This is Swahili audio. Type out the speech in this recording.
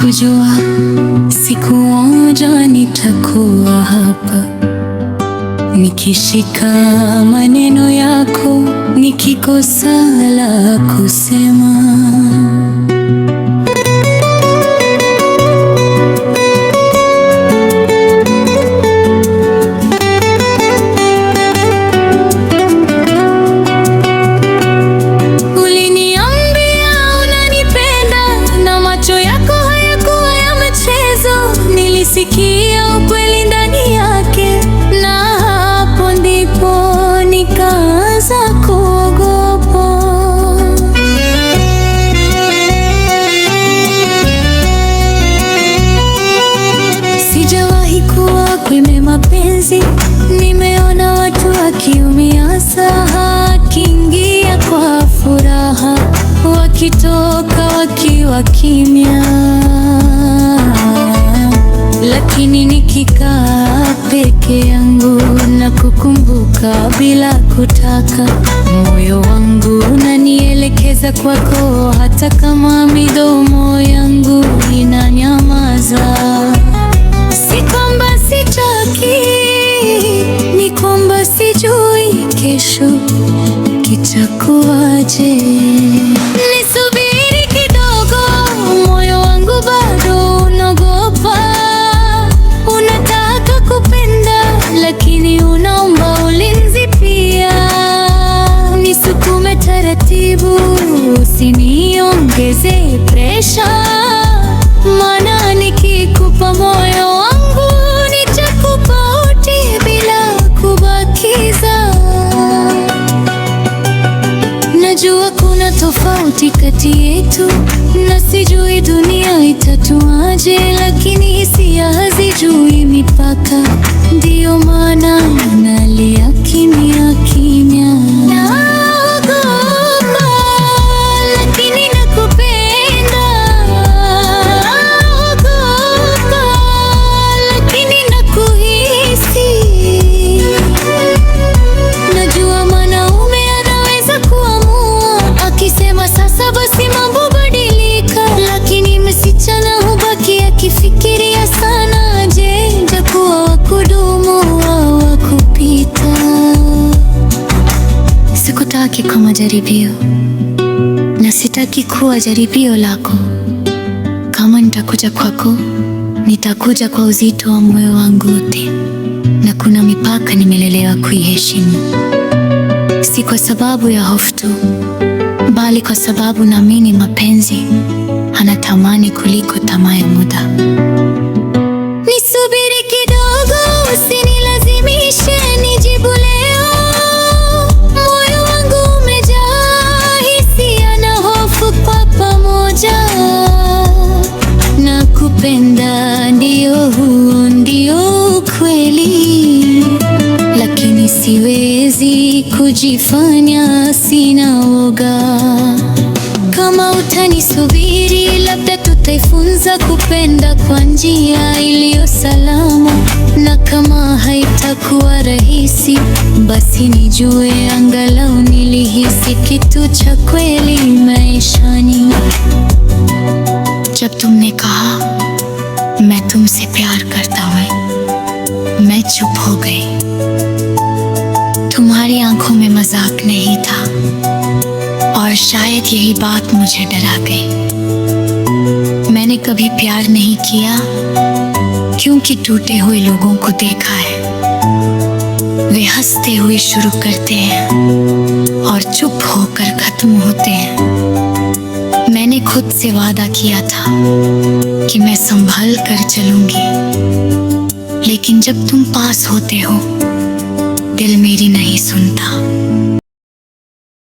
Sikujua siku moja nitakuwa hapa nikishika maneno yako, nikikosa la kusema. Uliniambia unanipenda na macho yako hayakuwa ya mchezo. Nilisikia ukweli ndani yake, na hapo ndipo nikaanza kuogopa. Sijawahi kuwa kwenye mapenzi, nimeona watu wakiumia sana, wakiingia kwa furaha, wakitoka wakiwa kimya. Lakini nikikaa peke yangu na kukumbuka bila kutaka, moyo wangu unanielekeza kwako, hata kama midomo yangu inanyamaza. Si kwamba sitaki, ni kwamba sijui kesho kitakuwaje. Nisubiri kidogo, moyo wangu bado unaogopa. Unataka kupenda, lakini unaomba ulinzi pia. Nisukume taratibu, usiniongeze presha, maana nikikupa moyo wangu nitakupa wote bila kubakiza. Najua kuna tofauti kati yetu, na sijui dunia itatuaje, lakini hisia hazijui mipaka, ndiyo maana nalia kimya kimya. Naogopa, lakini nakupenda. Naogopa, lakini nakuhisi. Najua mwanaume anaweza kuamua akisema sasa basi mambo badilika, lakini msichana hubaki akifikiria sana. Je, nitakuwa wa kudumu au wa kupita? Sikutaki kwa majaribio na sitaki kuwa jaribio lako. Kama nitakuja kwako, nitakuja kwa uzito wa moyo wangu wote, na kuna mipaka nimelelewa kuiheshimu, si kwa sababu ya hofu tu, bali kwa sababu naamini mapenzi hana thamani kuliko tamaa ya muda. Nisubiri kidogo, usinilazimishe nijibu leo. Moyo wangu umejaa hisia na hofu kwa pamoja. Nakupenda, ndio, huo ndio ukweli, lakini siwezi kujifanya sina woga. Kama utanisubiri, labda tutaifunza kupenda kwa njia iliyo salama, na kama haitakuwa rahisi, basi nijue angalau nilihisi kitu cha kweli maishani. जब तुमने कहा मैं तुमसे प्यार करता हूँ, मैं चुप हो गई। तुम्हारी आंखों में मजाक नहीं था और शायद यही बात मुझे डरा गई। मैंने कभी प्यार नहीं किया, क्योंकि टूटे हुए लोगों को देखा है। वे हंसते हुए शुरू करते हैं और चुप होकर खत्म होते हैं। मैंने खुद से वादा किया था कि मैं संभल कर चलूंगी, लेकिन जब तुम पास होते हो, दिल मेरी नहीं सुनता।